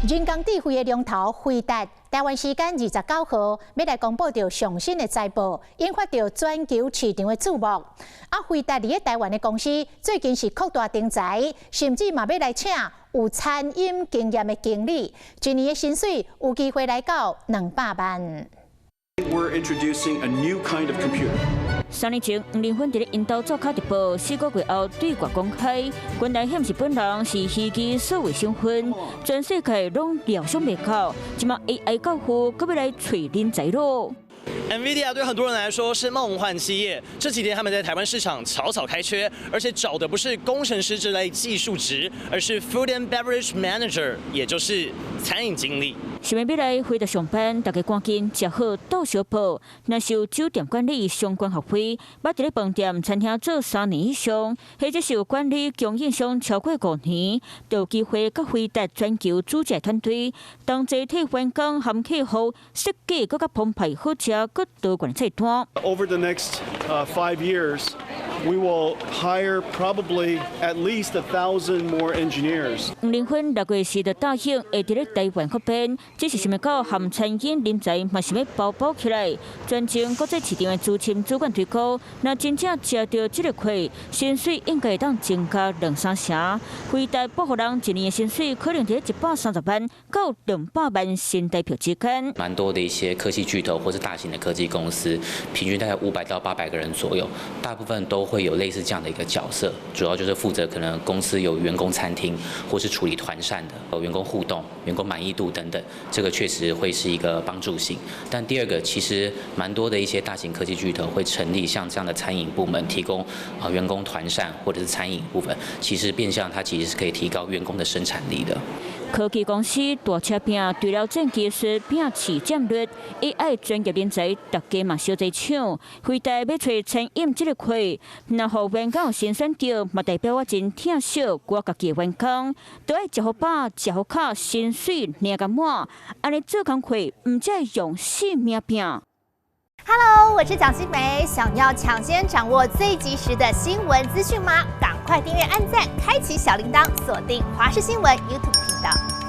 人工智慧的龍頭輝達，台灣時間29號欲來公布著上新的財報，引發著全球市場的注目。啊，輝達佇咧台灣的公司最近是擴大徵才，甚至嘛欲來請有餐飲經驗的經理，一年的薪水有機會來到200萬。 We're introducing a new kind of computer. 3年前，黃仁勳佇咧𪜶兜做卡直播，4個月後對外公開，原來彼毋是本人，是虛擬數位身份，全世界攏料想袂到，這馬 AI 教父閣欲來揣人才囉。 NVIDIA 對很多人來說是夢幻企業。這幾天他們在台灣市場草草開缺，而且找的不是工程師這類技術職，而是 Food and Beverage Manager，也就是餐飲經理。想欲來輝達上班，大家趕緊食好鬥相報。若是有酒店管理相關學位，捌佇咧飯店、餐廳做3年以上，或者是有管理供應商超過5年，就有機會佮輝達全球組織團隊，同齊替員工和客戶設計閣較澎湃好食、閣多元菜單。 Over the next 5 years, we will hire probably at least 1,000 more engineers. 黃仁勳6月時就答應會佇咧台灣擴編，只是想欲到和餐飲人才嘛想欲包包起來。全程國際市場的資深主管推估，若真正食著這个虧，薪水應該會當增加兩三成。輝達報予人一年的薪水可能佇130萬到200萬新台票之間。蠻多的一些科技巨頭或是大型的科技公司，平均大概500到800個人左右，大部分都會有類似這樣的一個角色，主要就是負責可能公司有員工餐廳，或是處理團膳的員工互動、員工滿意度等等，這個確實會是一個幫助性。但第二個，其實蠻多的一些大型科技巨頭會成立像這樣的餐飲部門，提供啊員工團膳或者是餐飲部分，其實變相它其實是可以提高員工的生產力的。科技公司大車拼，除了戰技術拼市佔率，AI 專業人才大家嘛相爭搶。輝達欲揣餐飲這个缺，若予員工有新選擇，嘛代表我真疼惜我家己的員工，都愛食予飽，食予卡，薪水領較滿，按呢做工課毋才會用性命拼。 Hello，我是蔣新梅，想要搶先掌握最及時的新聞資訊嗎？趕快訂閱、按讚、開啟小鈴鐺，鎖定華視新聞 YouTube 頻道。